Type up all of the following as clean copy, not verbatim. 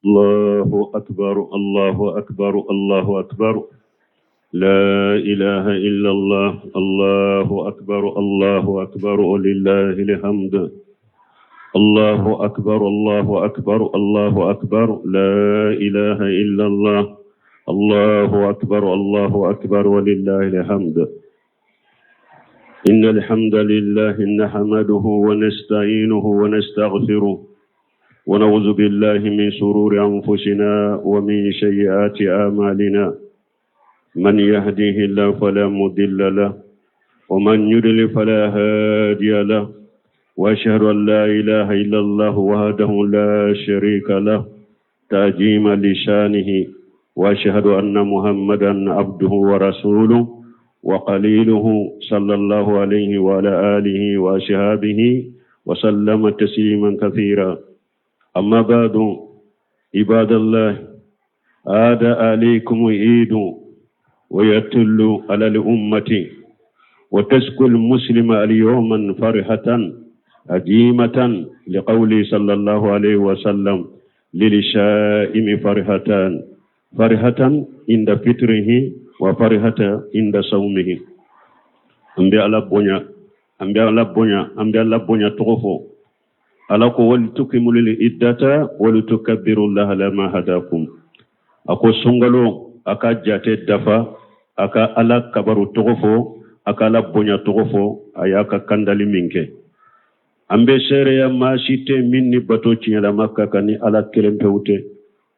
الله أكبر الله أكبر الله أكبر لا إله إلا الله الله أكبر الله أكبر ولله الحمد الله أكبر الله أكبر الله أكبر لا إله إلا الله الله أكبر الله أكبر ولله الحمد إن الحمد لله نحمده ونستعينه ونستغفره ونعوذ بالله من شرور أنفسنا ومن سيئات أعمالنا من يهديه الله فلا مضل له ومن يضلل فلا هادي له وأشهد أن لا إله إلا الله وحده لا شريك له تعجيما لشانه وأشهد أن محمدا عبده ورسوله وقليله صلى الله عليه وعلى آله وأصحابه وسلم تسليما كثيرا أما بعد عباد الله عاد عليكم عيد ويتل على الأمة وتسكو المسلم اليوم فرحة عجيمة لقوله صلى الله عليه وسلم للشائم فرحتان فرحة عند فطره وفرحة عند صومه an bɛ ala bonya an bɛ ala bonya an bɛ ala bonya tɔgɔ fɔ ala ko walitukimulil iddata walitukabbirullaha ala ma hadakum a ko sunkalo a ka jate dafa a ka ala kabaru tɔgɔ fɔ a ka ala bonya tɔgɔ fɔ a y'a ka kandali min kɛ an bɛ seereya maa si tɛ min ni bato tiɲɛlama ka kan ni ala kelen pewu tɛ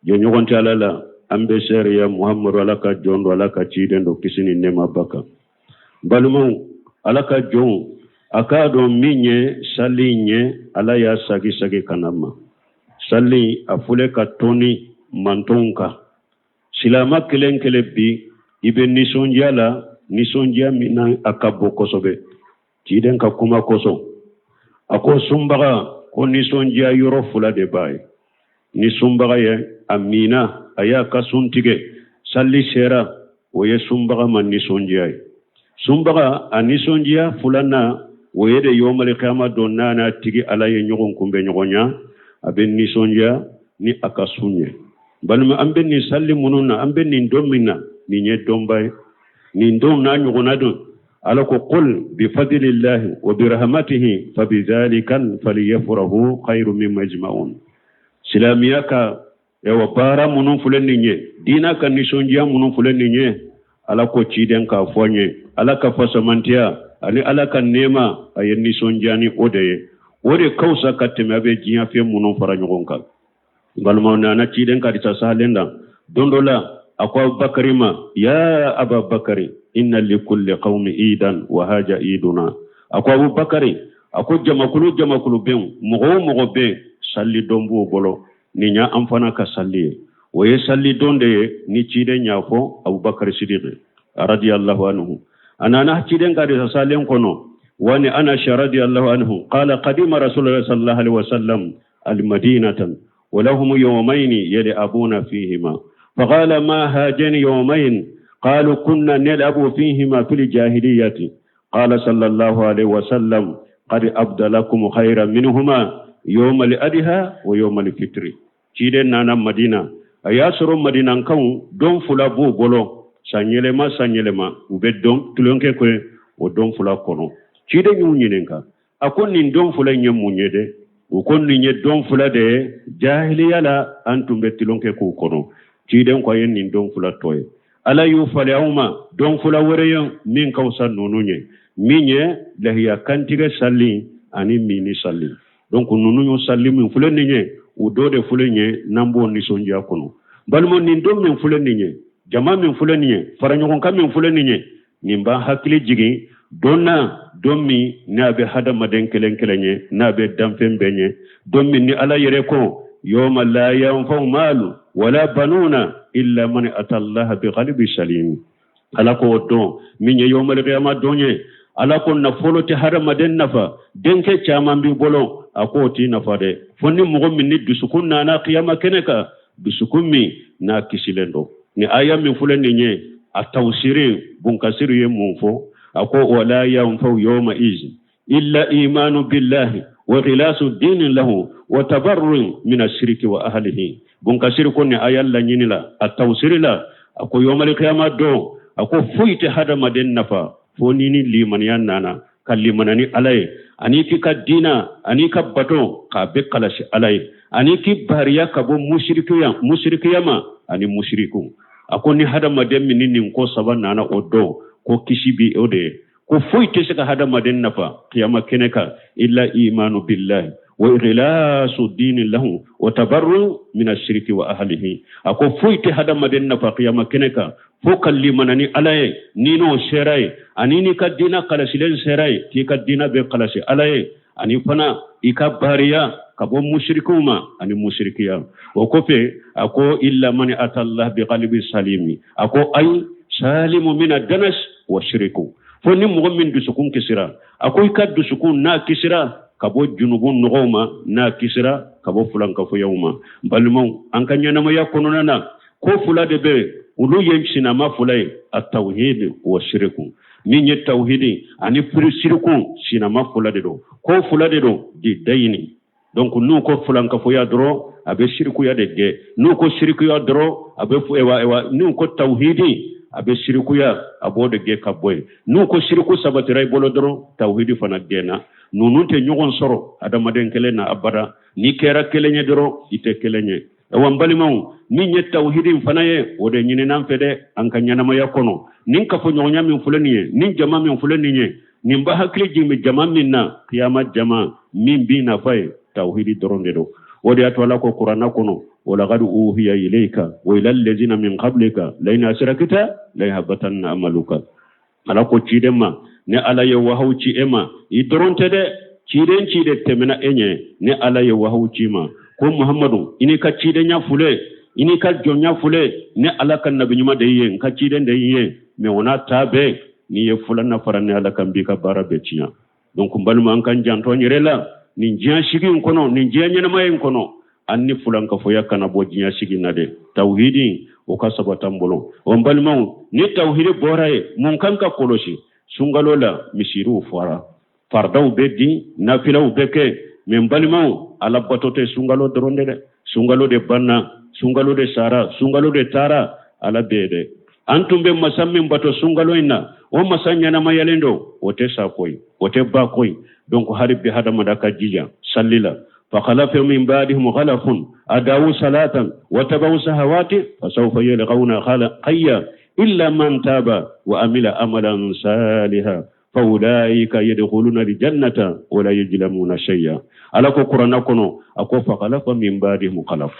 jɛɲɔgɔn tɛ ala la an bɛ seereya muhamadu ala ka jɔn don ala ka ciden don kisi ni nɛɛma b'a kan balimaw ala ka jɔnw a k'a dɔn min ye sali in ye ala y'a sagi sagi ka na ma sali a fɔlen ka tɔni mantɔnw kan silama kelen kelen bi i bɛ nisɔndiya la nisɔndiya min na a ka bon kosɛbɛ ciden ka kuma kosɔn a ko sunbaga ko nisɔndiya yɔrɔ fila de b'a ye ni sunbaga ye a minna a y'a ka sun tigɛ sali sera o ye sunbaga ma nisɔndiya ye sunbaga a nisɔndiya filanan o ye de yɔmali kiyama don n'a n'a tigi ala ye ɲɔgɔn kunbɛn ɲɔgɔnya a bɛ nisɔndiya ni a ka sun ye balima an bɛ nin sali minnu na an bɛ nin don min na nin ye donba ye nin don n'a ɲɔgɔnna don ala ko qul bifadlillahi wa birahmatihi fabidhalika falyafrahu khairu mimma yajma'un silamiya ka yawa baara minnu filɛ nin ye diina ka nisɔndiya minnu filɛ nin ye ala ko ciden k'a fɔ an ye ala ka fasamantiya ani ala ka nɛɛma a ye nisɔndiya ni o de ye o de ka fisa ka tɛmɛ a bɛ diɲɛ fɛn minnu fara ɲɔgɔn kan balimaw nana ciden ka hadisa sahalen dan don dɔ la a ko abubakari ma ya ababakari inna likulli qawmi idan wa haja iduna a ko abubakari a ko jamakulu jamakulu bɛ mɔgɔ o mɔgɔ bɛ sali don b'o bolo nin ya an fana ka sali ye o ye sali don de ye ni ciden y'a fɔ abubakari sidiki radiyallahu anhu a nana ciden ka hadisa sahalen kɔnɔ wani anas radiyallahu anhu qala qadima rasulullah sallallahu alaihi wasallam المدينة ولهم يومين يلعبون فيهما فقال ما هاجن يومين قالوا كنا نلعب فيهما في الجاهلية قال صلى الله عليه وسلم قد أبدلكم خيرا منهما يوم الأضحى ويوم الفطر ciden nana madina a y'a sɔrɔ madinankaw don fila b'u bolo sanyɛlɛma sanyɛlɛma u bɛ don tulonkɛ kɛ o don fila kɔnɔ ciden y'u ɲininka a ko nin don fila in ye mun ye dɛ u ko nin ye don fila de ye jahiliya la an tun bɛ tulonkɛ k'u kɔnɔ ciden ko a ye nin don fila to ye ala y'u falen aw ma don fila wɛrɛ ye min ka fisa ninnu ye min ye lahiya kantigɛ sali ani mini sali donc ninnu y'o sali min filɛ nin ye o don de filɛ nin ye n'an b'o nisɔndiya kɔnɔ balima nin don min filɛ nin ye jama min filɛ nin ye faraɲɔgɔnkan min filɛ nin ye nin b'an hakili jigin don na don min n'a bɛ hadamaden kelen kelen ye n'a bɛ danfɛn bɛɛ ye don min ni ala yɛrɛ ko yawma la yanfa'u malu wala banuna illa man ata allaha bi qalbi salim ala ko o don min ye yawmal qiyama don ye ala ko nafolo tɛ hadamaden nafa denkɛ caman b'i bolo a k'o t'i nafa dɛ fo ni mɔgɔ min ni dusukun nana kiyama kɛnɛ kan dusukun min n'a kisilen don ni aya min filɛ nin ye a tawsiri bunkasiri ye mun fɔ a ko wala yanfau yawma izin illa imanu billahi Wa ikhlasu dini lahu wa tabarru min ashiriki wa ahlihi. Bun Kasiri ko nin aya laɲini la, a tawsiri la, a ko yɔmali kiyama don, a ko foyi tɛ hadamaden nafa fo ni ni limaniya nana, ka limana ni Ala ye, ani k'i ka diina ani ka bato k'a bɛɛ kalasi Ala ye, ani k'i bariya ka bɔ musirikiya ma ani musiriku. A ko ni hadamaden min ni nin ko saba nana o don, ko kisi bi o de ye. Ko foyi tɛ se ka hadamaden nafa kiyama kɛnɛ kan illa imanu billahi wa ikhlasu dini lahu wa tabarru min ashiriki wa ahlihi. A ko foyi tɛ hadamaden nafa kiyama kɛnɛ kan fo ka limana ni Ala ye, ni n'o sera ye, ani n'i ka diina kalasilen sera ye, k'i ka diina bɛɛ kalasi Ala ye, ani fana i ka bariya ka bɔ musirikiw ma ani musirikiya. O kɔfɛ a ko illa man atallah bi qalbi salimi. A ko ayi salimu mina danas wa shiriku, fo ni mɔgɔ min dusukun kisira. A ko i ka dusukun n'a kisira ka bɔ junubu nɔgɔw ma, n'a kisira ka bɔ fulankafoyaw ma. Balimaw, an ka ɲɛnamaya kɔnɔna na, ko fila de bɛ olu ye sinama fila ye, a tawhid wa shiriku. Min ye tawhidi ani siriku, sinama fila de don, ko fila de don di dayini. Donc n'u ko fulankafoya dɔrɔn, a bɛ sirikuya de gɛn. N'u ko sirikuya dɔrɔn, a bɛ ewa ewa. N'u ko tawhidi, a bɛ sirikuya, a b'o de gɛn ka bɔ yen. N'u ko siriku sabatira i bolo dɔrɔn, tawhidi fana gɛnna. Ninnu tɛ ɲɔgɔn sɔrɔ adamaden kelen na abada. N'i kɛra kelen ye dɔrɔn, i tɛ kelen ye. Awa n balimaw, min ye tawhidi fana ye, o de ɲinina an fɛ dɛ an ka ɲɛnamaya kɔnɔ. Nin kafoɲɔgɔnya min filɛ nin ye, nin jama min filɛ nin ye, nin ba hakili jigin bɛ jama min na, kiyama jama min b'i nafa ye, tawhidi dɔrɔn de don. O de y'a to Ala ko kuranna kɔnɔ: walaqad uhiya ilayka wa ila allazina min qablika la in ashrakta la yahbatanna amaluka. Ala ko ciden ma, ne Ala ye wahaw ci e ma, i dɔrɔn tɛ dɛ, ciden ci de tɛmɛna e ɲɛ. Ne Ala ye wahaw ci ma ko Muhammadu, i n'i ka cidenya fule, i n'i ka jɔnya fule, ne Ala ka nabi ɲuman de ye, n ka ciden de ye. Mais o n'a ta bɛɛ, n'i ye fulanna fara ne Ala kan, b'i ka baara bɛɛ tiɲɛ. Donc n balima, an kan janto an yɛrɛ la nin diɲɛ sigi in kɔnɔ, nin diɲɛ ɲɛnamaya in kɔnɔ. An ni fulankafoya kana bɔ diɲɛ sigi na dɛ. Tawhidi, o ka sabata n bolo. O n balimaw, ni tawhidi bɔra ye, mun kan ka kɔlɔsi sunkalo la? Misiriw fɔra, faridaw bɛ di, nafilaw bɛ kɛ. Mais n balimaw, Ala bato tɛ sunkalo dɔrɔn de dɛ. Sunkalo de banna, sunkalo de sara, sunkalo de taara, Ala bɛ yen dɛ. An tun bɛ masa min bato sunkalo in na, o masa ɲɛnamayalen don, o tɛ sa koyi, o tɛ ba koyi. Donc hali bi hadamaden ka jija salli la. فخلف من بعدهم خلف أداوا صلاة وتبعوا سهوات فسوف يلقون خيا إلا من تاب وعمل عملا صالحا فأولئك يدخلون الجنة ولا يظلمون شيئا. Ala ko kuranna kɔnɔ, a ko فخلف من بعدهم خلف.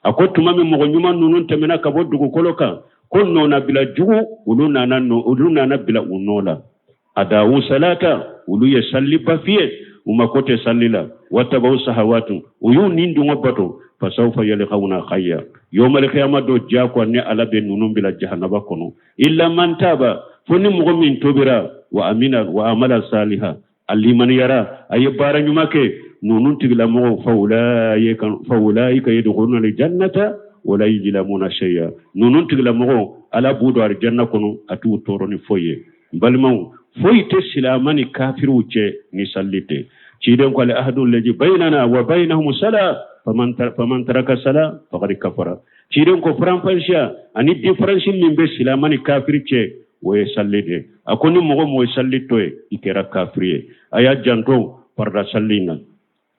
A ko tuma min mɔgɔ ɲuman ninnu tɛmɛna ka bɔ dugukolo kan, ko nɔnabila jugu, olu nana, olu nana bila u nɔ la. أضاعوا الصلاة, olu ye salliba fiyɛ, u mako tɛ salli la. واتبعوا الشهوات, u y'u nin dungɔ bato. فسوف يلقون غيا, yawmal qiyama do diyagoya ne Ala bɛ ninnu bila jahanaba kɔnɔ. إلا من تاب, fo ni mɔgɔ min tobira, وآمن وعمل صالحا, a limaniyara, a ye baara ɲuman kɛ, ninnu tigilamɔgɔw فأولئك يدخلون الجنة ولا يظلمون شيئا. Ninnu tigilamɔgɔw, Ala b'u don alijanna kɔnɔ, a t'u tɔɔrɔ ni foyi ye. N balimaw, foyi tɛ silama ni kafiriw cɛ ni salli tɛ. Ciden ko: العهد الذي بيننا وبينهم الصلاة فمن ترك الصلاة فقد كفر. Ciden ko faranfasiya ani différence min bɛ silama ni kafiri cɛ, o ye salli de. A ko ni mɔgɔ mɔgɔ ye salli to ye, i kɛra kafiri ye. A y'a janto farida salli in na.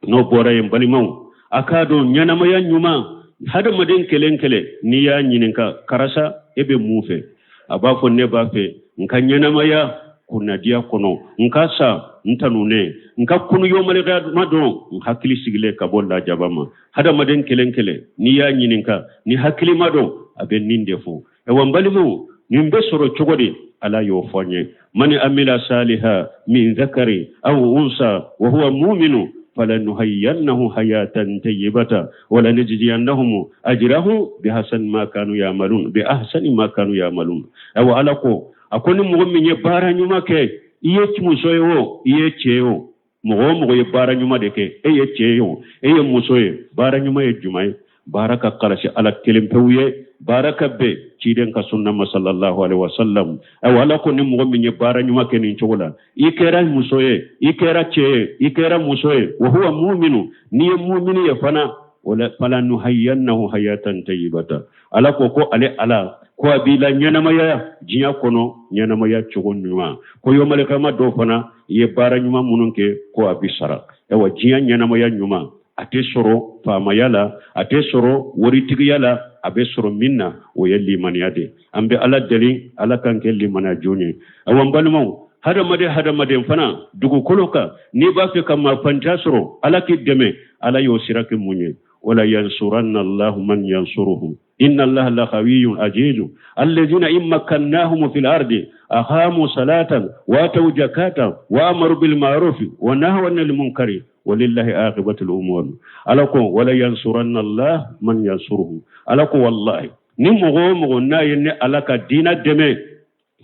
N'o bɔra yen, balimaw, a k'a dɔn ɲɛnamaya ɲuman, hadamaden kelen kelen, n'i y'a ɲininka: karisa, e bɛ mun fɛ? A b'a fɔ: ne b'a fɛ n ka ɲɛnamaya kunnadiya kɔnɔ, n ka sa n tanunen, n ka kunu yomalikama dɔn n hakili sigilen ka bɔ lajaba ma. Hadamaden kelen kelen, n'i y'a ɲininka ni hakilima dɔn, a bɛ nin de fɔ. Ayiwa n balimaw, nin bɛ sɔrɔ cogo di? Ala y'o fɔ n ye: من عمل صالحا من ذكر أو أنثى وهو مؤمن فلنحيينه حياة طيبة ولنجزينهم أجرهم بحسن ما كانوا يعملون، بأحسن ما كانوا يعملون. Ayiwa, Ala ko, a ko ni mɔgɔ min ye baara ɲuman kɛ, i ye muso ye o, i ye cɛ ye o, mɔgɔ o mɔgɔ ye baara ɲuman de kɛ, e ye cɛ ye o, e ye muso ye, baara ɲuman ye jumɛn ye? Baara ka kalasi Ala kelen pewu ye. Baara ka bɛn ciden ka sunna ma sallallahu alaihi wasallam. Ayiwa, Ala ko ni mɔgɔ min ye baara ɲuman kɛ nin cogo la, i kɛra muso ye, i kɛra cɛ ye, i kɛra muso ye, wa huwa muminu, n'i ye mumini ye fana, wala falanuhayyannahu hayatan tayyibata. Ala ko ko ale Ala ko a b'i la ɲɛnamaya diɲɛ kɔnɔ ɲɛnamaya cogo ɲuman, ko yomalikama don fana, i ye baara ɲuman minnu kɛ, ko a b'i sara. Ayiwa, diɲɛ ɲɛnamaya ɲuman a tɛ sɔrɔ faamaya la, a tɛ sɔrɔ waritigiya la, a bɛ sɔrɔ min na, o ye limaniya de. An bɛ Ala deli, Ala k'an kɛ limaniya jɔn ye. Ayiwa, n balimaw, hadamaden hadamaden fana dugukolo kan, n'i b'a fɛ ka maafanta sɔrɔ, Ala k'i dɛmɛ, Ala y'o sira kɛ mun ye? Wala yansuranna Allahu man yansuruhu inna Allaha laqawiyyun azizu allazina in makkannahum fil ardi aqamu salatan wa atau zakata wa amaru bil ma'rufi wa nahaw anil munkari walillahi aqibatul umur. Ala ko wala yansuranna Allah man yansuruhu. Ala ko wallahi, ni mɔgɔ o mɔgɔ n'a ye ne Ala ka diina dɛmɛ,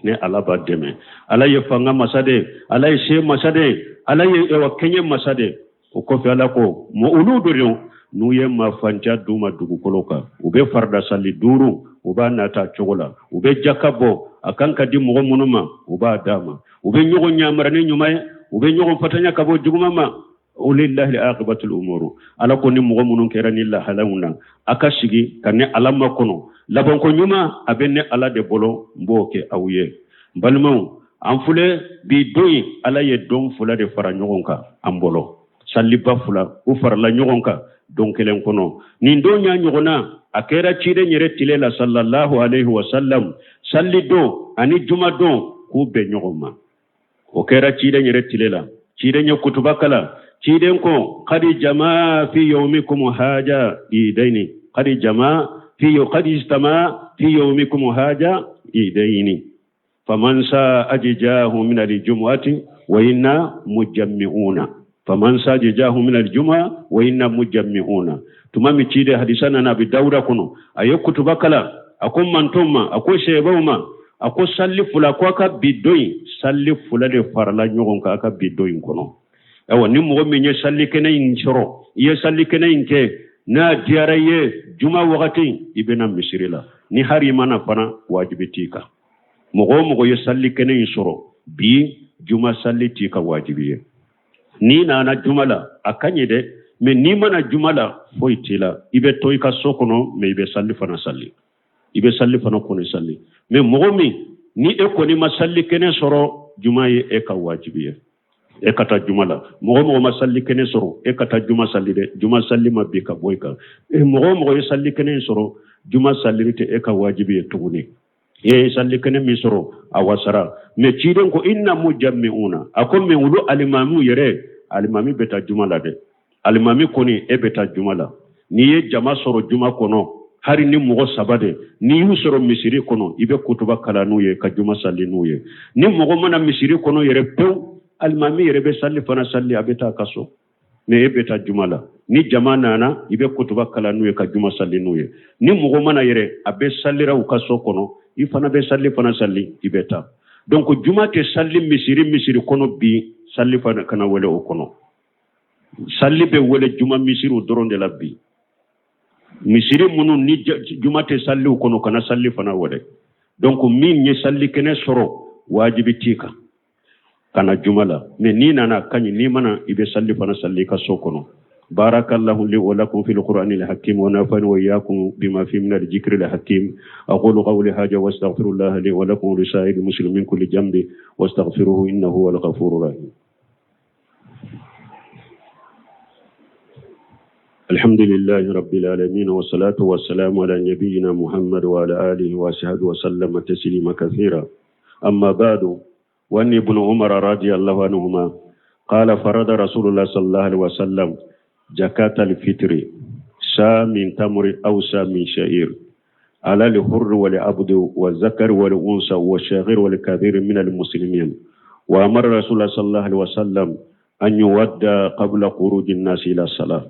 ne Ala b'a dɛmɛ. Ala ye fanga masa de, Ala ye se masa de, Ala ye ewa kɛɲɛ masa de. O kɔfɛ, Ala ko mɔ olu do don n'u ye mafanca d'u ma dugukolo kan, u bɛ farida sali duuru, u b'a nata cogo la, u bɛ jaka bɔ a kan ka di mɔgɔ minnu ma, u b'a d'a ma, u bɛ ɲɔgɔn yamara ni ɲuman ye, u bɛ ɲɔgɔn fatanya ka bɔ juguman ma. Walillahi aqibatul umuru. Ala ko ni mɔgɔ minnu kɛra ni lahalaw na, a ka sigi ka ne Ala makɔnɔ, labanko ɲuman a bɛ ne Ala de bolo, n b'o kɛ aw ye. N balimaw, an filɛ bi don in, Ala ye don fila de fara ɲɔgɔn kan an bolo, saliba fila u farala ɲɔgɔn kan don kelen kɔnɔ. Nin don y'a ɲɔgɔnna a kɛra ciden yɛrɛ tile la sallallahu alaihi wasallam, sali don ani juma don k'u bɛn ɲɔgɔn ma. O kɛra ciden yɛrɛ tile la. Ciden ye kutuba kalan. Ciden ko kadi jama fi yawmikum haja idaini, kadi jama fi kadi istama fi yawmikum haja idaini, faman sa ajijahu min aljumuati wa inna mujammi'una, faman sa ajijahu min aljumua wa inna mujammi'una. Tuma min ciden, hadisa nana Abi Dawuda kɔnɔ, a ye kutuba kalan, a ko mantonw ma, a ko sɛbɛw ma, a ko sali fila, ko a ka bi don in, sali fila de farala ɲɔgɔn kan a ka bi don in kɔnɔ. Ayiwa, ni mɔgɔ min ye sali kɛnɛ in sɔrɔ, i ye sali kɛnɛ in kɛ, n'a diyara i ye, juma wagati i bɛna misiri la. Ni hari ma na fana, wajibi t'i kan. Mɔgɔ o mɔgɔ ye sali kɛnɛ in sɔrɔ bi, juma sali t'i ka wajibi ye. N'i nana juma la, a ka ɲi dɛ, mɛ n'i ma na juma la, foyi t'i la, i bɛ to i ka so kɔnɔ, mɛ i bɛ sali fana sali, i bɛ sali fana kɔni sali. Mɛ mɔgɔ min ni e kɔni ma sali kɛnɛ sɔrɔ, juma ye e ka wajibi ye, e ka taa juma la. Mɔgɔ mɔgɔ ma sali kɛnɛ sɔrɔ, e ka taa juma sali dɛ, juma sali ma bin ka bɔ i kan. Mɔgɔ o mɔgɔ ye sali kɛnɛ in sɔrɔ, juma salili tɛ e ka wajibi ye tuguni. E ye sali kɛnɛ min sɔrɔ, a wasara. Mɛ ciden ko inna mujammi'una, a ko mɛ olu alimamiw yɛrɛ, alimami bɛ taa juma la dɛ. Alimami kɔni, e bɛ taa juma la. N'i ye jama sɔrɔ juma kɔnɔ, hari ni mɔgɔ saba de, n'i y'u sɔrɔ misiri kɔnɔ, i bɛ kutuba kalan n'u ye ka juma sali n'u ye. Ni mɔgɔ ma na misiri kɔnɔ yɛrɛ pewu, alimami yɛrɛ bɛ sali fana sali, a bɛ taa ka so, mɛ e bɛ taa juma la. Ni jama nana, i bɛ kutuba kalan n'u ye ka juma sali n'u ye. Ni mɔgɔ ma na yɛrɛ, a bɛ salira u ka so kɔnɔ, i fana bɛ sali fana sali, i bɛ taa. Donc juma tɛ sali misiri misiri kɔnɔ bi, sali fana kana wele o kɔnɔ. Sali bɛ wele juma misiriw dɔrɔn de la bi. Misiri minnu ni juma tɛ saliw kɔnɔ, kana sali fana wele. Donc min ye sali kɛnɛ sɔrɔ, wajibi t'i kan ka na juma la, mɛ n'i nana, ka ɲi. N'i ma na, i bɛ sali fana sali i ka so kɔnɔ. بارك الله لي ولكم في القرآن الحكيم ونفعني وإياكم بما فيه من الذكر الحكيم. أقول قولي هذا واستغفر الله لي ولكم ولسائر المسلمين كل ذنب واستغفروه إنه هو الغفور الرحيم. الحمد لله رب العالمين، والصلاة والسلام على نبينا محمد وعلى آله وصحبه وسلم تسليما كثيرا. أما بعد، وعن ابن عمر رضي الله عنهما قال: فرض رسول الله صلى الله عليه وسلم زكاة الفطر صاع من تمر أو صاع من شعير على الحر والعبد والذكر والأنثى والصغير والكبير من المسلمين، وأمر رسول الله صلى الله عليه وسلم أن يؤدى قبل خروج الناس إلى الصلاة.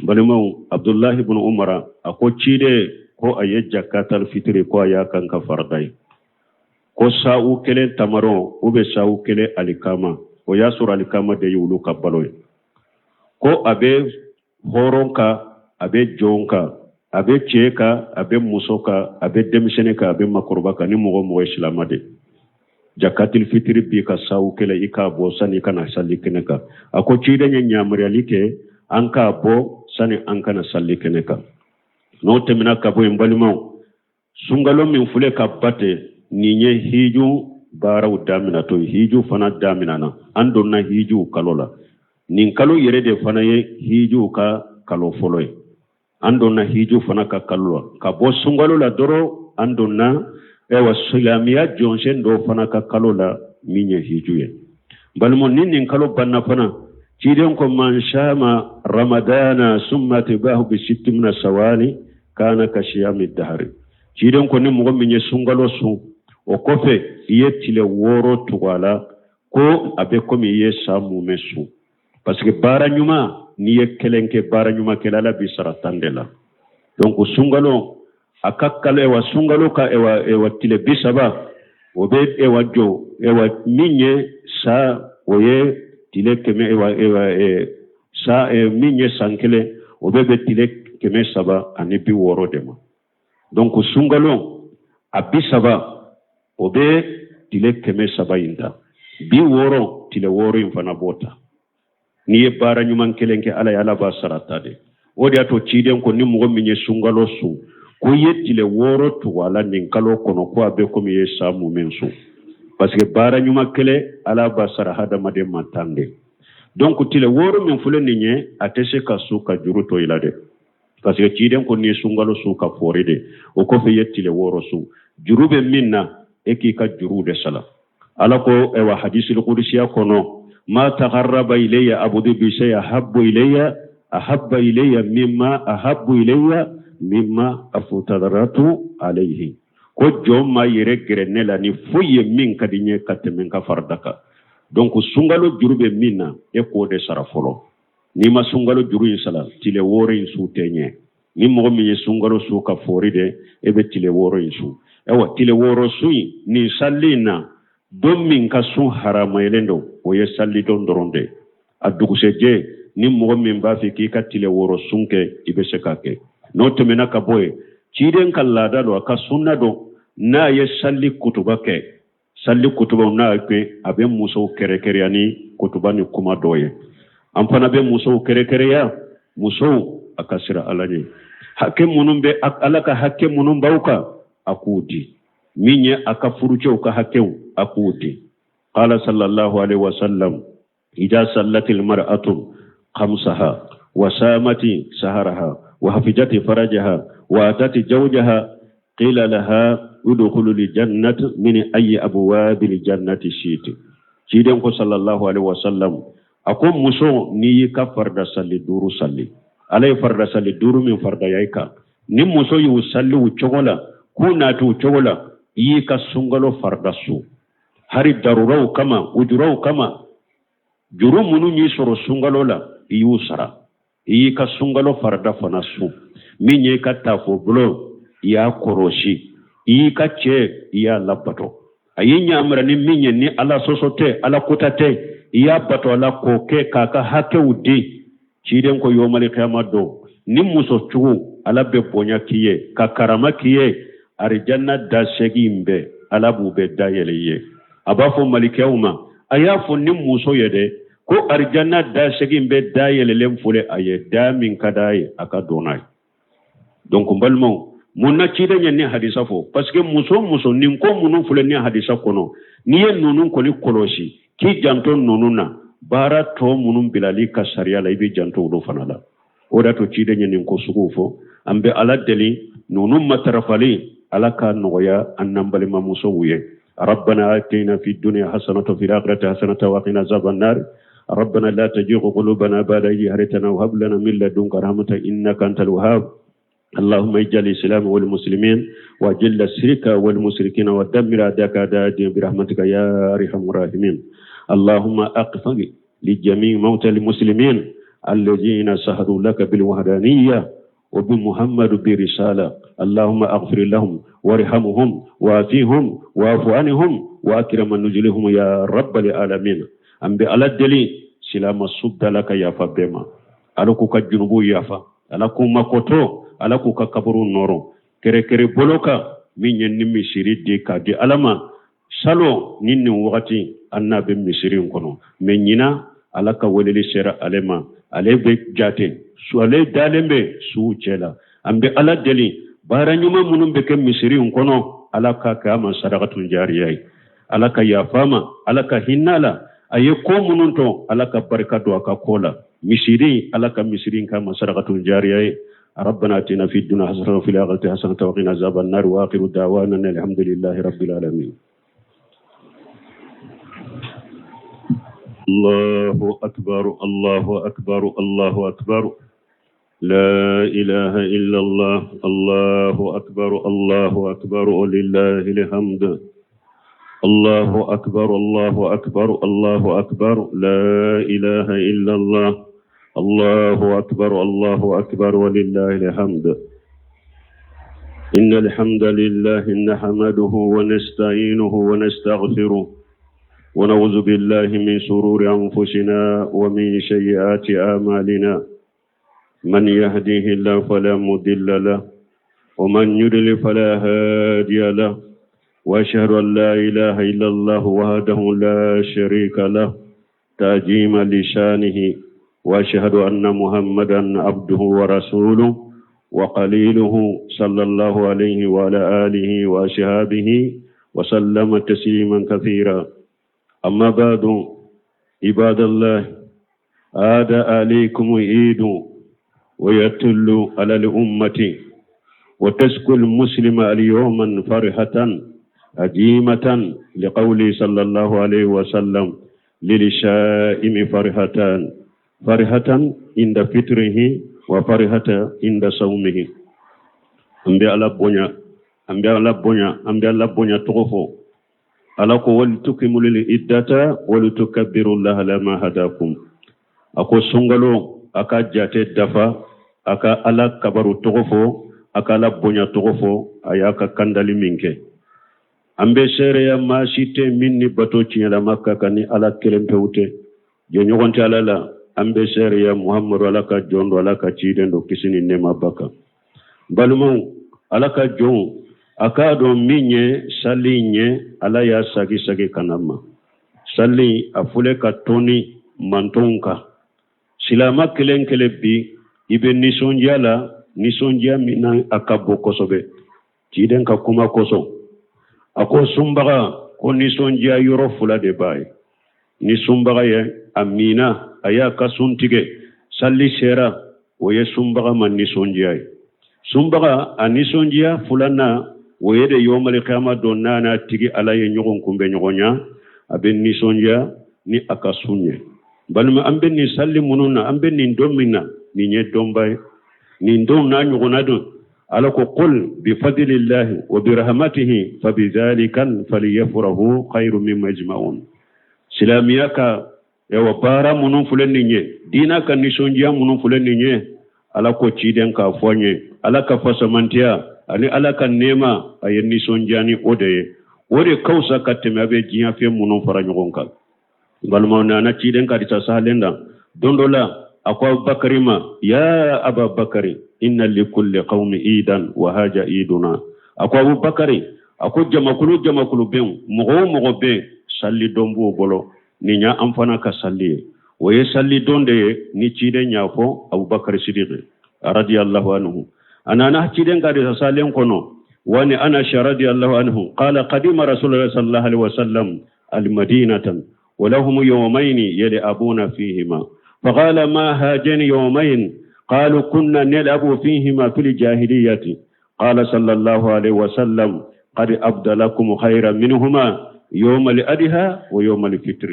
Balimaw, Abdullahi ibn Umar a ko ciden ko a ye jakatal fitiri ko a y'a kan ka farida ye, ko sa'u kelen tamaro u bɛ sa'u kelen alikama. O y'a sɔrɔ alikama de ye olu ka balo ye. Ko a bɛ hɔrɔn kan, a bɛ jɔn kan, A bɛ cɛ kan, a bɛ muso kan, a bɛ denmisɛnnin kan, a bɛ makɔrɔba kan, ni mɔgɔ o mɔgɔ ye silama de, jakatil fitiri b'i kan sawu kelen, i k'a bɔ sani i ka na sali kɛnɛ kan. A ko ciden ye yamaruyali kɛ an k'a bɔ sani an ka na sali kɛnɛ kan. N'o tɛmɛna ka bɔ yen, balimaw, sunkalo min filɛ ka ban ten, nin ye hiju baaraw daminɛtɔ ye. Hiju fana daminɛna, an donna hijuw kalo la. Nin kalo yɛrɛ de fana ye hijuw ka kalo fɔlɔ ye. An donna hiju fana ka kalo la. Ka bɔ sunkalo la dɔrɔn, an donna ayiwa silamɛya jɔsen dɔ fana ka kalo la, min ye hiju ye. Balimaw, ni nin kalo banna fana, ciden ko man sama ramadana summa atba'ahu bi sitti mina sawali kana ka siyami dahari. Ciden ko ni mɔgɔ min ye sunkalo sun, o kɔfɛ i ye tile 6 tugu a la, ko a bɛ komi i ye san mumɛ sun, parce que baara ɲuman, n'i ye kelen kɛ, baara ɲuman kɛla, Ala b'i sara 10 de la. Donc sunkalo a ka kalo, ewa sunkalo ka ewa tile 30, o bɛ ewa jɔ ewa min ye sa, o ye tile kɛmɛ ewa sa min ye san kelen, o bɛ bɛn tile 360 de ma. Donc sunkalo a 30, o bɛ tile 300 in ta, 60, tile 6 in fana b'o ta. N'i ye baara ɲuman kelen kɛ Ala ye, Ala b'a sara tan de. O de y'a to ciden ko ni mɔgɔ min ye sunkalo sun, ko i ye tile 6 tugu a la nin kalo kɔnɔ, ko a bɛ komi i ye san mumɛ sun, parce que baara ɲuman kelen, Ala b'a sara hadamaden ma 10 de. Donc tile 6 min filɛ nin ye, a tɛ se ka sun ka juru to i la dɛ, parce que ciden ko n'i ye sunkalo sun ka fɔri de, o kɔfɛ i ye tile 6 sun, juru bɛ min na, e k'i ka juruw de sara. Ala ko ayiwa hadisul kudusiya kɔnɔ, ma takarraba ilayya abudi bi shay ahabbu ilayya ahabba ilayya mimma ahabbu ilayya mimma aftaratu alayhi. Ko jɔn ma yɛrɛ gɛrɛ ne la ni foyi ye min ka di n ye ka tɛmɛ n ka farida kan. Donc sunkalo juru bɛ min na, e k'o de sara fɔlɔ. N'i ma sunkalo juru in sara, tile 6 in sun tɛ ɲɛ. Ni mɔgɔ min ye sunkalo sun ka fɔri de, e bɛ tile 6 in sun. Ayiwa, tile 6 sun in, nin sali in na, don min ka sun haramayalen don, o ye salidon dɔrɔn de. A dugusɛjɛ, ni mɔgɔ min b'a fɛ k'i ka tile 6 sun kɛ, i bɛ se k'a kɛ. N'o tɛmɛna ka bɔ yen, ciden ka laada don, a ka sunna don, n'a ye sali kutuba kɛ, sali kutubaw n'a kɛ, a bɛ musow kɛrɛkɛrɛya ni kutuba ni kuma dɔ ye. An fana bɛ musow kɛrɛkɛrɛya, musow, a ka siran Ala ɲɛ. Hakɛ minnu bɛ Ala ka hakɛ minnu b'aw kan, a k'u di. Min ye a ka furucɛw ka hakɛw, a k'u di. Qala sallallahu alaihi wasallam, ida sallatil mar'atu khamsaha wa samati saharaha wa hafijati farajaha wa atati zawjaha qila laha udkhulul jannata min ayyi abwabil jannati shi'ti. Ciden ko sallallahu alaihi wasallam, a ko muso, n'i y'i ka farida sali 5 sali, Ala ye farida sali 5 min faridaya i kan, ni muso y'u sali u cogo la, k'u nati u cogo la, i y'i ka sunkalo farida sun, hari daruraw kama, ujuraw kama, juru minnu y'i sɔrɔ sunkalo la, i y'u sara, i y'i ka sunkalo farida fana sun, min y'i ka tafo bolo, i y'a kɔrɔsi, i y'i ka cɛ, i y'a labato, a y'i ɲamara ni min ye, ni Ala sɔsɔ tɛ, Ala kota tɛ, i y'a bato a la k'o kɛ k'a ka hakɛw di. Ciden ko yomali kiyama don, ni muso cogo, Ala bɛ bonya k'i ye ka karama k'i ye, arijanna da 8 bɛɛ, Ala b'u bɛɛ da yɛlɛ i ye. A b'a fɔ malikɛw ma, a y'a fɔ ni muso ye dɛ, ko arijanna da 8 bɛɛ da yɛlɛlen filɛ a ye, da min ka d'a ye, a ka don n'a ye. Donc n balimaw, mun na ciden ye nin hadisa fɔ? Parce que muso muso, nin ko minnu filɛ nin hadisa kɔnɔ, n'i ye ninnu kɔni kɔlɔsi k'i janto ninnu na, baara tɔ minnu bilali ka sariya la, i b'i janto olu fana la. O de y'a to ciden ye nin ko suguw fɔ. An bɛ Ala deli, ninnu matarafali, Ala k'a nɔgɔya an n'an balimamusow ye. ربنا آتنا في الدنيا حسنة وفي الآخرة حسنة وقنا عذاب النار. ربنا لا تزغ قلوبنا بعد إذ هديتنا وهب لنا من لدنك رحمة إنك أنت الوهاب. اللهم اجعل الإسلام والمسلمين وأجل الشرك والمشركين ودمر أعداءك أعداء الدين برحمتك يا أرحم الراحمين. اللهم اغفر لجميع موتى المسلمين الذين شهدوا لك بالوحدانية وبمحمد برسالة. اللهم اغفر لهم وارحمهم وعافيهم واعف عنهم وأكرم نزلهم يا رب العالمين. An bɛ Ala deli, silama su bɛɛ, Ala ka yafa bɛɛ ma. Ala k'u ka junubu yafa, Ala k'u makoto, Ala k'u ka kaburu nɔrɔ kɛrɛkɛrɛ bolo kan. Min ye ni misiri di k'a di Ala ma salon ni nin wagati, an n'a bɛ misiri in kɔnɔ, mɛ ɲinan Ala ka weleli sera ale ma. Ale bɛ jate su, ale dalen bɛ suw cɛ la. An bɛ Ala deli, baara ɲuman minnu bɛ kɛ misiri in kɔnɔ, Ala ka kɛ a ma sarakatun jariya ye. Ala ka yafa ma, Ala ka hinɛ la. A ye ko minnu to, Ala ka barika don a ka ko la. Misiri, Ala ka misiri in k'a ma sarakatun jariya ye. ربنا اتنا في الدنيا حسنه وفي الاخره حسنه وقنا عذاب النار. واخر دعوانا الحمد لله رب العالمين. الله أكبر، الله أكبر، الله أكبر. لا إله إلا الله. الله أكبر، الله أكبر، ولله الحمد. الله أكبر، الله أكبر، الله أكبر. لا إله إلا الله. الله أكبر، الله أكبر، ولله الحمد. إن الحمد لله نحمده ونستعينه ونستغفره ونعوذ بالله من شرور أنفسنا ومن سيئات أعمالنا. من يهديه الله فلا مضل له ومن يضلل فلا هادي له. وأشهد أن لا إله إلا الله وحده لا شريك له تعظيما لشانه، وأشهد أن محمدا عبده ورسوله وقليله، صلى الله عليه وعلى آله وأصحابه وسلم تسليما كثيرا. أما بعد، عباد الله، عاد عليكم عيد ويتل على الأمة، وتسكو المسلم اليوم فرحة عظيمة، لقوله صلى الله عليه وسلم: للشائم فرحتان، فرحة عند فطره وفرحة عند صومه. An bɛ Ala bonya, an bɛ Ala bonya, an bɛ Ala bonya tɔgɔ fɔ. Ala ko: ولتكملوا العدة ولتكبروا الله على ما هداكم. A ko sunkalo, a ka jate dafa, a ka Ala kabaru tɔgɔ fɔ, a ka Ala bonya tɔgɔ fɔ a y'a ka kandali min kɛ. An bɛ seereya, maa si tɛ min ni bato tiɲɛlama ka kan ni Ala kelen pewu tɛ, jɛɲɔgɔn tɛ Ala la. An bɛ seereya Muhamadu Ala ka jɔn don, Ala ka ciden don, kisi ni nɛɛma ba kan. Balimaw, Ala ka jɔnw, a k'a dɔn min ye sali in ye, Ala y'a sagi sagi ka na ma. Sali a fɔlɛ ka tɔni mantɔnw kan. Silama kelen kelen bi, i bɛ nisɔndiya la, nisɔndiya min na a ka bon kosɛbɛ. Ciden ka kuma kosɔn, a ko sunbaga ko nisɔndiya yɔrɔ fila de b'a ye. Ni sunbaga ye a mina, a y'a ka sun tigɛ, sali sera, o ye sunbaga ma nisɔndiya ye. Sunbaga a nisɔndiya filanan, o ye de yɔmali kiyama don, n'a n'a tigi Ala ye ɲɔgɔn kunbɛ ɲɔgɔn a bɛ nisɔndiya ni a ka sun ye. Balima, an bɛ nin sali minnu na, an bɛ nin don min na, nin ye donba ye. Nin don n'a ɲɔgɔnna don, Ala ko: قل بفضل الله وبرحمته فبذلك فليفرحوا خير مما يجمعون. Silamɛya ka yawa baara minnu filɛ nin ye, diina ka nisɔndiya minnu filɛ nin ye, Ala ko ciden k'a fɔ an ye, Ala ka fasamantiya ani Ala ka nɛɛma, a ye nisɔndiya ni o de ye. O de ka fisa ka tɛmɛ a bɛ diɲɛ fɛn minnu fara ɲɔgɔn kan. Balimaw, nana ciden ka hadisa sahalen da. Don dɔ la, a ko Abubakari ma: يا أبا بكر، إن لكل قوم عيدا وهذا عيدنا. A ko Abubakari, a ko jamakulu jamakulu bɛ yen, mɔgɔ o mɔgɔ bɛ yen, sali don b'o bolo. Nin y'a an fana ka sali ye, o ye sali don de ye. Ni ciden y'a fɔ Abubakari Sidiki رضي الله عنه, a nana ciden ka hadisa salen kɔnɔ: وعن أنس رضي الله عنه قال: قدم رسول الله صلى الله عليه وسلم المدينة ولهم يومين يلعبون فيهما، فقال: ما هذين يومين؟ قالوا: كنا نلعب فيهما في الجاهلية. قال صلى الله عليه وسلم: قد أبدلكم خيرا منهما يوم الأضحى ويوم الفطر.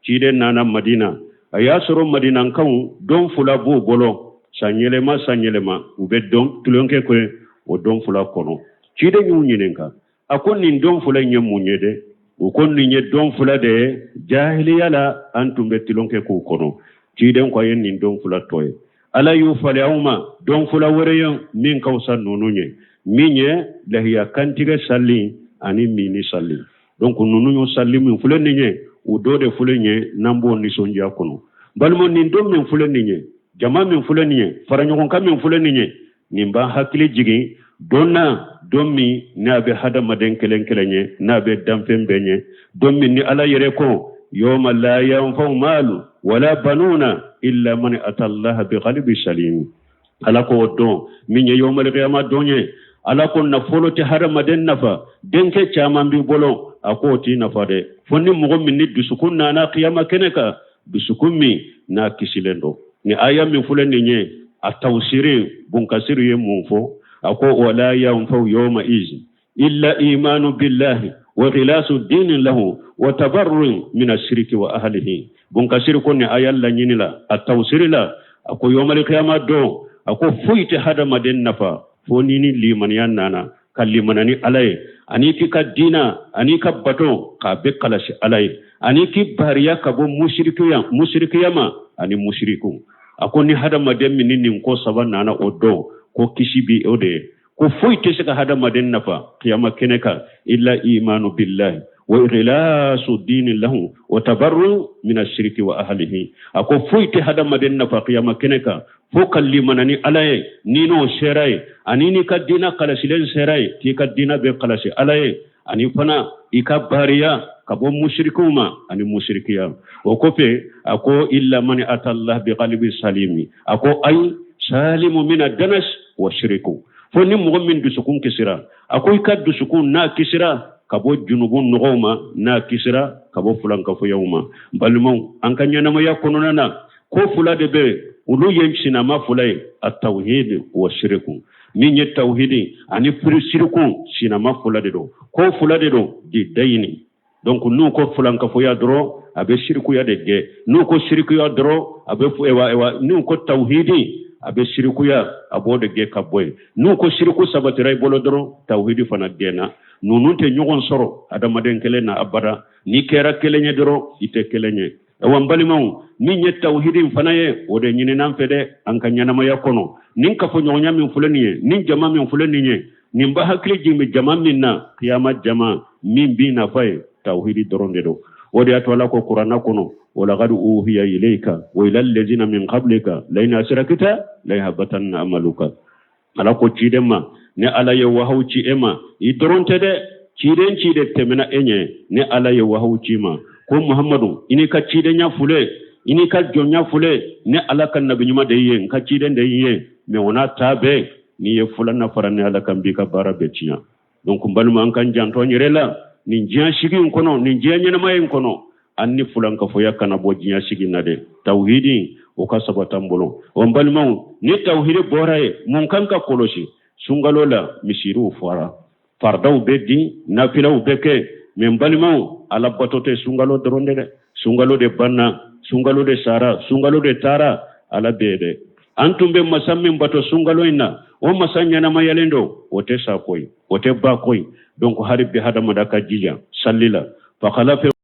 Ciden nana Madina, a y'a sɔrɔ Madinankaw don fila b'u bolo san yɛlɛma san yɛlɛma, u bɛ don tulonkɛ kɛ o don fila kɔnɔ. Ciden y'u ɲininka, a ko nin don fila in ye mun ye dɛ? U ko nin ye don fila de ye, jahiliya la an tun bɛ tulonkɛ k'u kɔnɔ. Ciden ko a ye nin don fila tɔ ye, Ala y'u falen aw ma don fila wɛrɛ ye min ka fisa ninnu ye, min ye lahiya kantigɛ sali ani mini sali. Donc ninnu y'o sali min filɛ nin ye, o dɔ de filɛ nin ye n'an b'o nisɔndiya kɔnɔ. Balima, nin don min filɛ nin ye, jama min filɛ nin ye, faraɲɔgɔnkan min filɛ nin ye. Nin b'an hakili jigin don na, don min n'a bɛ hadamaden kelen kelen ye, n'a bɛ danfɛn bɛɛ ɲɛ, don min ni Ala yɛrɛ ko yawma la yanfa'u maalu wala banuna illa man ata Allaha bi qalbi salim. Ala ko o don min ye yawmal qiyama don ye, Ala ko nafolo tɛ hadamaden nafa, denkɛ caman b'i bolo, a ko o t'i nafa dɛ, fo ni mɔgɔ min ni dusukun nana kiyama kɛnɛ kan, dusukun min n'a kisilen don. Ni aya min filɛ nin ye, a tawsiri Bunkasiri ye mun fɔ? A ko wala yanfa'u yawma izin illa imanu billahi wa ikhlasu dini lahu wa tabarru min ashiriki wa ahlihi. Bunkasiri ko nin aya laɲini la, a tawsiri la, a ko yawmal qiyama don, a ko foyi tɛ hadamaden nafa fo ni ni limaniya nana, ka limana ni Ala ye, ani k'i ka diina ani ka bato k'a bɛɛ kalasi Ala ye, ani k'i bariya ka bɔ musirikiya ma ani musiriku. A ko ni hadamaden min ni nin ko saba nana o don, ko kisi bi o de ye. Ko foyi tɛ se ka hadamaden nafa kiyama kɛnɛ kan illa imanu billahi wa ikhlasu dini lahu wa tabarru min ashiriki wa ahlihi. A ko foyi tɛ hadamaden nafa kiyama kɛnɛ kan fo ka limana ni Ala ye, ni n'o sera ye, ani n'i ka diina kalasilen sera ye, k'i ka diina bɛɛ kalasi Ala ye, ani fana i ka bariya ka bɔ musirikiw ma ani musirikiya. O kɔfɛ a ko illa man ata Allah bi qalbi salimi. A ko ayi salimu mina danas wa shiriku, fo ni mɔgɔ min dusukun kisira. A ko i ka dusukun n'a kisira ka bɔ junubu nɔgɔw ma, n'a kisira ka bɔ fulankafoyaw ma. Balimaw, an ka ɲɛnamaya kɔnɔna na, ko fila de bɛ, olu ye sinama fila ye, a tawhid wa shiriku. Min ye tawhidi ani siriku, sinama fila de don, ko fila de don di dayini. Donc n'u ko fulankafoya dɔrɔn, a bɛ sirikuya de gɛn. N'u ko sirikuya dɔrɔn, a bɛ ewa ewa n'u ko tawhidi, a bɛ sirikuya, a b'o de gɛn ka bɔ yen. N'u ko siriku sabatira i bolo dɔrɔn, tawhidi fana gɛnna. Ninnu tɛ ɲɔgɔn sɔrɔ adamaden kelen na abada. N'i kɛra kelen ye dɔrɔn, i tɛ kelen ye. Awa n balimaw, min ye tawhidi in fana ye, o de ɲinina an fɛ dɛ an ka ɲɛnamaya kɔnɔ. Nin kafoɲɔgɔnya min filɛ nin ye, nin jama min filɛ nin ye, nin b'a hakili jigin jama min na, kiyama jama min b'i nafa ye, tawhidi dɔrɔn de don. O de y'a to Ala ko kuranna kɔnɔ walaqad uhiya ilayka wa ila allazina min qablika la in ashrakta la yahbatanna amaluka. Ala ko ciden ma, ni Ala ye wahaw ci e ma, i dɔrɔn tɛ dɛ, ciden ciden tɛmɛna e ɲɛ, ni Ala ye wahaw ci ma ko Muhammadu, i n'i ka cidenya fule, i n'i ka jɔnya fule, ni Ala ka nabi ɲuman de ye, n ka ciden de ye, mais o n'a ta bɛɛ, n'i ye filanan fara ni Ala kan, n b'i ka baara bɛɛ tiɲɛ. Donc n balima, an k'an janto an yɛrɛ la nin diɲɛ sigi in kɔnɔ, nin diɲɛ ɲɛnamaya in kɔnɔ. An ni fulankafoya kana bɔ diɲɛ sigi na dɛ, tawhidi o ka sabati an bolo. O n balimaw, ni tawhidi bɔra ye, mun kan ka kɔlɔsi sunkalo la? Misiriw fɔra, faridaw bɛ di, nafilaw bɛ kɛ, mais n balimaw, Ala bato tɛ sunkalo dɔrɔn de dɛ. Sunkalo de banna, sunkalo de sara, sunkalo de taara, Ala bɛ yen dɛ. An tun bɛ masa min bato sunkalo in na, o masa ɲɛnamayalen don, o tɛ sa koyi, o tɛ ban koyi. Donc hali bi hadamaden ka jija sali la. Fa khalafa.